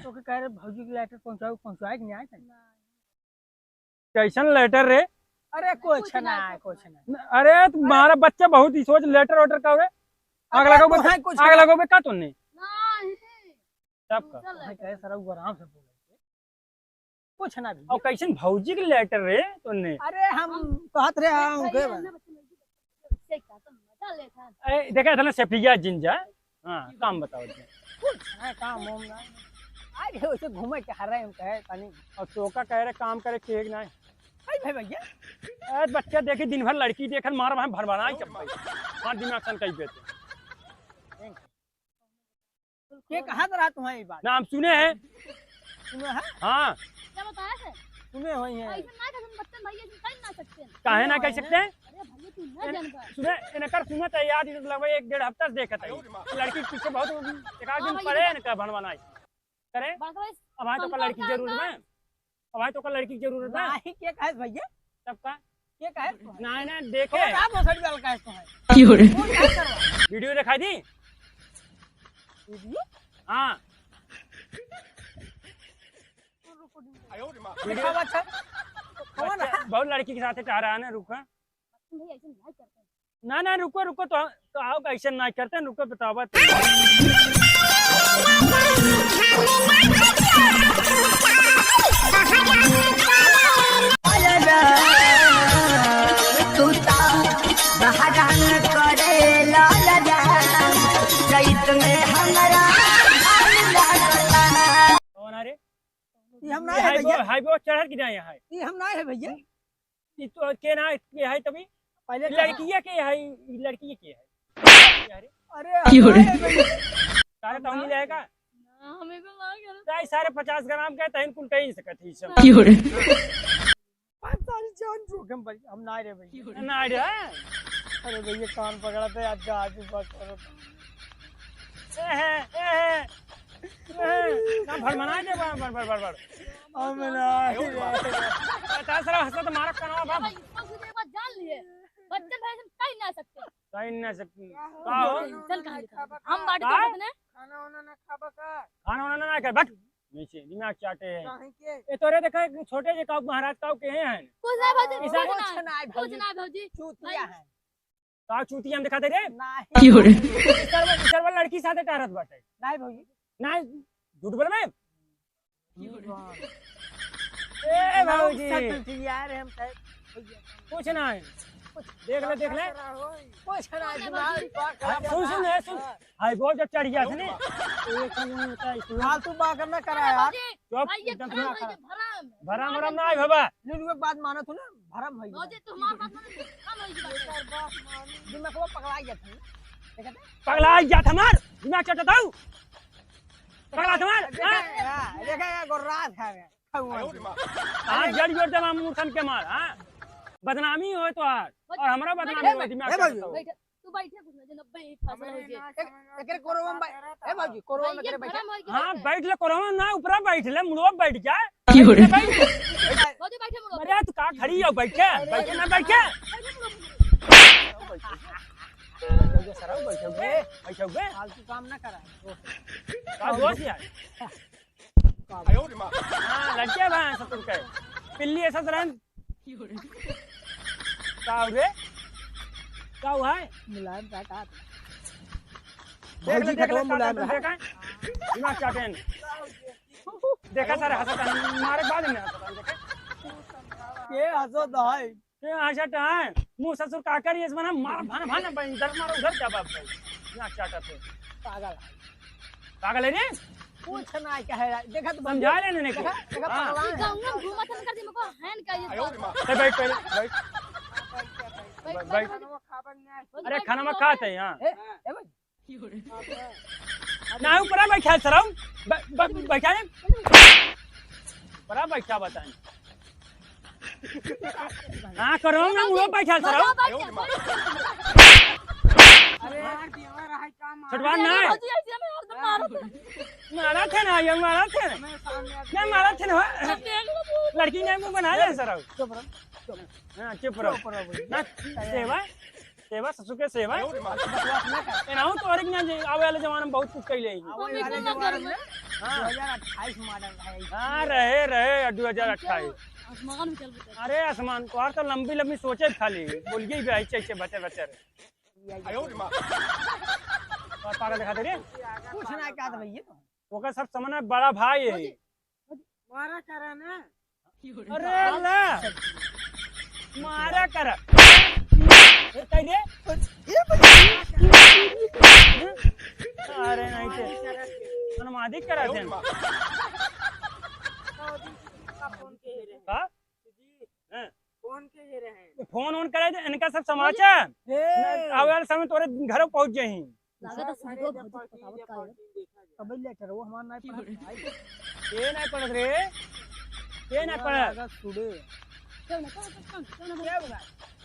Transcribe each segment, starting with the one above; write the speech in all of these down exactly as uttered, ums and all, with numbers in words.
तोके कहे रहे भौजी के letter पहुँचाओ, पहुँचाए कि नहीं आए? कैसन letter रे? अरे कुछ ना, कुछ ना। अरे तुम्हारा बच्चा बहुत ही सोच, letter वेटर का रे? आग लगाओ बे, कुछ आग लगाओ बे का तूने? नहीं। तब का? कहे सारा वो आराम से बोले। कुछ ना भैया। और कैसन भौजी के letter रे तूने? अरे हम कहत रहे, हाँ, उनके बा। ए, देखा था ना, सेफिया जिंजा। हाँ, काम बताओ जी। कुछ ना, काम वाम ना। आज है उसे घूमे टहरे हम कहे तनी। और तोका कह रहे काम करे के एक ना। आई भाई भैया। ए, बच्चा देखी दिन भर लड़की देखल मार भाई भरभराई चप्पल। हाँ, दिमाग सन कई बेटे। के कहा तो रहा तुम्हारी बात? ना, हम सुने हैं। सुने हैं? हाँ। क्या बताया थे? सुने हुई हैं। ऐसे ना कर, हम बच्चन भैया जी कह ना सकते हैं। काहे ना कह सकते हैं? अरे भैया तू ना ए, जानबा। सुने, इनकर सुनत है यार, इनकर लगभग एक डेढ़ हफ्ता से देखत है। लड़की के पीछे बहुत एक आध दिन पड़े इनका भनवानाई। करे? अब आए तो का लड़की जरूर में। अब आए तो का लड़की जरूर में। नहीं, के कहे भैया? तब का? के कहे? नहीं, नहीं, देखे। ना भोसड़ी वाला कहे तो है। क्यों रे? कौन कहे करवा? वीडियो दिखाई दी? वीडियो? हाँ। दिखावा अच्छा। कौन है? बहुत लड़की के साथ टहरा है ना, रुका। भैया, ऐसे नहीं करते। ना, ना, रुको, रुको, तो, तो आओ, कैसे ना करते हैं, रुको, बतावा तो। तू ता बहरान करे लाला, चैत में हमरा कौन आ रे? ये हम ना ये है हाई भैया। बो-, हाई बो चढ़ल कि ना यहाँ है? ये हम ना है भैया। ई तो के ना, के है तभी? पहले ई तो लड़किया के है, ई लड़किया के है? अरे, क्यों रे? अरे, भाई। तारे तो हम मिले का? ना, हमें को ना कर। ताई सारे पचास ग्राम के तहिन कुल कहीं सकत ही सब। क्यों रे? पाँच साल जान जोखिम पर हम ना रे भैया। ना रे। अरे भैया, कान पकड़ा थे, आज का आज बात करो। ए है, ए है। ना भरमना दे, भर, भर, भर, भर, भर। हम ना। बता सारा हंसता तो मारा कनवा बाप। भाई, इसको सीधे एक बात जान लिए। बच्चन भाई से कहीं ना सकते। कहीं ना सकते। का हो? चल कहाँ ले चल? हम बाटी का? तो बदने। खाना वाना ना खाबा का? खाना वाना ना खाए, बट। नीचे दिमाग चाटे है। काहे के? ए तोरे देखा एक छोटे जे काऊ महाराज काऊ के हैं। कुछ ना भौजी, इसा कुछ कुछ ना, ना है कुछ भौजी। ना भौजी। चूतिया भाई। है। का चूतिया हम दिखा दे रे? नहीं। क्यों रे? इस तरह, इस तरह लड़की साथे टहरत बाटे। नहीं भौजी। नहीं, झूठ बोल बे। झूठ बोल। ए भौजी। सच यार हम कहे। कुछ नहीं। देख ले, देख ले। कुछ ना, दिमाग पाक हाँ, सुन, सुन, ए, सुन। हाई बोल जब चढ़ गया था ने, तो ये कौन होता है, इसमें? फालतू बात ना करा यार। चुप, भाई, ये एकदम भरम सुना है, ये भरम। भरम, भरम ना है बाबा। लुलुए बात मानो तू ना, भरम है। भौजी, तू हमार बात मानो, भरम है ये बात। दिमाग वो पगला गया था ना। देखा था? पगला गया था हमार, दिमाग चटता हूँ। पगला था हमार, देखा, हाँ? हाँ, देखा, ये गोर्रा था। हाँ, जड़ जोड़ दे, हम मूर्खन के मार, हाँ? बदनामी होय तोहार, और हमरा बदनामी होय, दिमाग ए से भौजी, बताओ। बैठ, तू बैठे कुछ ना, जे नब्बे ही फैसला हो जाए। एक, एकरे कोरवा में बै-, ए भौजी, कोरवा में भाई, ये एकरे बैठे। भरम हो गया हाँ, है। बैठ ले कोरवा में ना, ऊपरा बैठ ले, मुड़वा बैठ जा। क्यों रे? बैठ ले, बैठ। भौजी, बैठे मुड़वा। अरे, तू का खड़ी हो, बैठ के, बैठ के ना, बैठ के। बैठ जाओ, सर, बैठ जाओ, बैठ जाओ। फालतू काम ना करा। का दोस्त यार? हाँ, लग गया बा ससुर के। पिल्ली ऐसा तरह। का हो रे? का हुआ है? मुलायम का, का? देख ले, भौजी देख ले, देखो, का मुलायम करते रहा। देखा? दिमाग चाटे हैं। देखा सारे हंसत हैं, मारे बाद में हंसत हैं, देखा? ये हंसत है। ए, अच्छा तो है। मुँह ससुर का करी, इस बना मार, भान, भान, भान, इधर मारो, उधर क्या बात भाई? ना चाटा थे। पागल है। पागल है रे? कुछ ना कहे, देखा तो समझा ले ने, देखा, देखा हाँ। पगला है। गाँव में घूमत हन कर दी, मको हैन का ये बात। ए, बैठ पहले, बैठ। बैठ, बैठ। बैठ। अरे, खाना में खाते हैं यहाँ। ए, ए भाई, ना, ऊपरा बैठा है, सरऊ। ब-, ब-, बैठा है। ऊपरा बैठा बताएं। हाँ, करो ना, मुँह बैठा है, सरऊ। अरे, छोटवा ना है। मारा थे ना, ये मारा थे ना। ये मारा थे ना। लड़की ने मुँह बना ले, सरऊ। चुप रहो, चुप। हाँ, चुप रहो। चुप रहो, भाई। ना, सेवा। सेवा, ससुर के सेवा। अरे, बकवास ना कर। ए, ना हो, तोहरे के ना जे आवे वाले जमाना में बहुत कुछ कइले ही। आवे वाले जमाना में? हाँ। दो हज़ार अट्ठाईस मॉडल है। हाँ, रहे, रहे, दो हज़ार अट्ठाईस। आसमान में चल बता। अरे, आसमान, तोहार तो लंबी, लंबी सोचे खाली। बोलिए ही भाई, चैचे बचर, बचर। आयो रे माँ। और पागल दिखाते रे। कुछ ना कहत भैया। ओकर सब समझ में बड़ा भाई है। मारा करा ना। अरे ला। मारा करा। ए, कह दे। अरे नहीं थे। अनुमादिक करा थे। का? हैं? फोन के ये रहे। फोन ओन करे दे, इनका सब समाचार। ए। न, आवे वाले समय तोरे घरे पहुँच जाही। लागत है सुबह भौजी पटावत का है। कबई लेटर वो हमार नाई पढ़त भाई। के नाई पढ़त रे? के नाई पढ़त? लागत सुबह। चल ना, चल, चल, चल, चल ना, चल।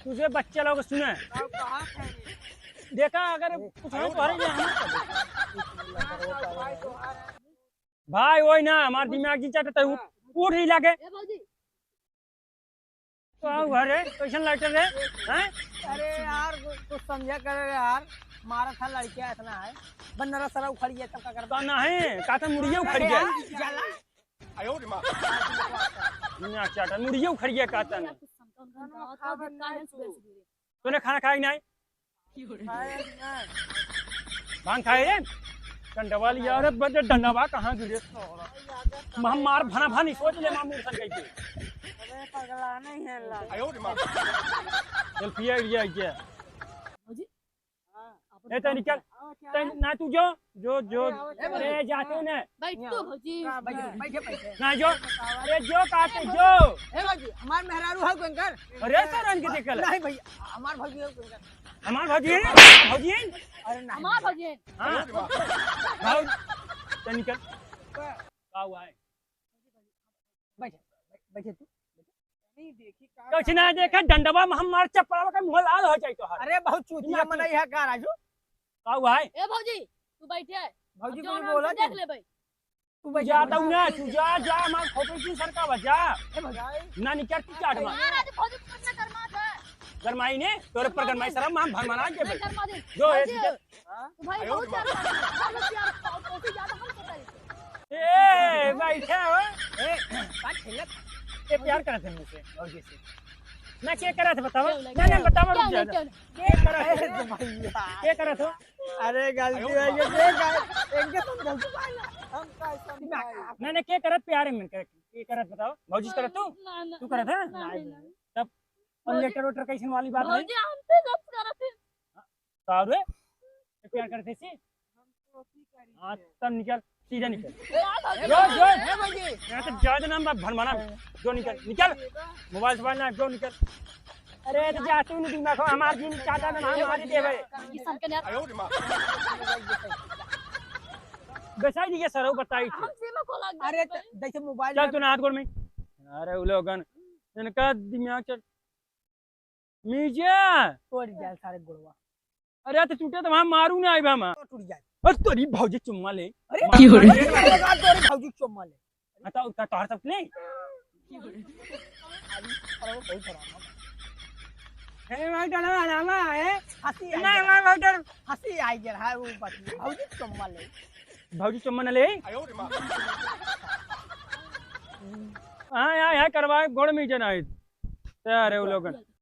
तुझे बच्चे लोग सुने। देखा, अगर कुछ हो तो हरे यहाँ। भाई, वही ना, हमार दिमाग जी चाटत है, उ-, उठ ही लागे। ए भौजी। तो आओ घर रे, कैसन लाइटर रे? हैं? अरे यार, कु-, कुछ समझा करे रे यार, मारा था लड़किया इतना है, बन्नरा सरा उखड़ गया, तब का करबा? का ना है, का तो मुड़िया उखड़ गया। जला। ना चाटा, मुड़िया उखड़ गया, का तो ना। तूने खाना खाया कि नहीं? भांग खाए रे? डंडवा लिया, अरे बड़े डंडवा कहाँ गिरे? हम मार भना भनी सोच ले मामू सन कह के। अरे पगला नहीं है ला। चल पिया लिया क्या? भौजी, ए, तै निकल। तै ना तू जो, जो, जो। अरे, अरे, जाते ना। बैठ तू, भौजी। हाँ, बैठे, बैठे, बैठे। ना जो। अरे, जो कहते, जो। ए, भौजी, हमार मेहरारू है कोई कर? अरे, सर, इनके देख ले। नहीं, भैया, हमार भौजी है कोई कर? हमार भौजी है? भौजी है? अरे, नहीं। हमार भौजी है। हाँ। भाग। तै निकल। का हुआ है? बैठे, बैठे तू। नहीं देखी का कुछ ना देखे, डंडवा में हम मार चप्पलवा के मुंह लाल हो जाई तोहार। अरे बहुत चूतिया मनई है का राजू? का हुआ है? ए भौजी, तू बैठे। भौजी को बोला देख ले भाई। तू बैठ जा, तू ना, तू जा, जा, मार खोपड़ी की सरका बजा। ए भौजी। ना निकल तू चाट मार। आज भौजी को कितना गरमा था। गरमाई ने, तोरे पर गरमाई सरम हम भरमना के भाई। गरमा दे। जो है, भौजी। हाँ? तो भाई, बहुत प्यार करता है। बहुत प्यार, बहुत, बहुत ही ज्यादा हमसे करी। ए, बैठे हो। ए, का खेलत? ए, प्यार करत है मुझसे, भौजी से। ना, के करत है, बताओ। क्यों नहीं? ना, ना, बताओ, क्यों रुक नहीं? जा। क्यों नहीं? के करत है? अरे भैया। के करत हो? अरे, गलती हो गई, देख, इनके साथ गलती भाई ना। हम कैसे भाई? ना, ना, के करत प्यार है मन के? के करत बताओ? भौजी से करत तू? ना, ना, तू करत है? ना, ना, ना। तब और लेटर वेटर कैसन वाली बात है? भौजी हमसे सब करत है। का रे? तो प्यार करते सी? हाँ, तब निकल, सीधा निकल। ए, भौजी। जो, जो। ए, भौजी। यहाँ तो जायज नाम बा भनभना। जो निकल, निकल। मोबाइल से ना, जो निकल। अरे, तो जा तू नहीं दिमाग हो, हमार जिन चाहता ना, हम मारी देवे। ये सब के नहीं। बेसाई दिए सर, बताई थी। हम सीमा को लग अरे, गए। त-, जैसे मोबाइल चल में तू ना हाथ गोड़ में। अरे, उ लोगन, इनका दिमाग चल। मीजा। तोड़ जाए सारे गोड़वा। अरे, तो टूटे तो वहाँ मारू ना आइबा हम। तो टूट जाए। और तोरी भौजी चुम्मा ले। अरे, मार, मार, अरे, मार। अरे, तोरी भौजी चुम्मा ले। हटाओ, का तोहर सब ले? अरे, बहुत खराब है। हे, भाई, डरा, डरा, है। हंसी आई नहीं, गया। मैं, मैं, मैं डर- हंसी आई गया है, वो बात नहीं। भौजी चुम्मा ले। भौजी चुम्मा न ले? हाँ, हाँ, हाँ, करवाए, गोड़ में जनाए। तैयार है वो लोगन।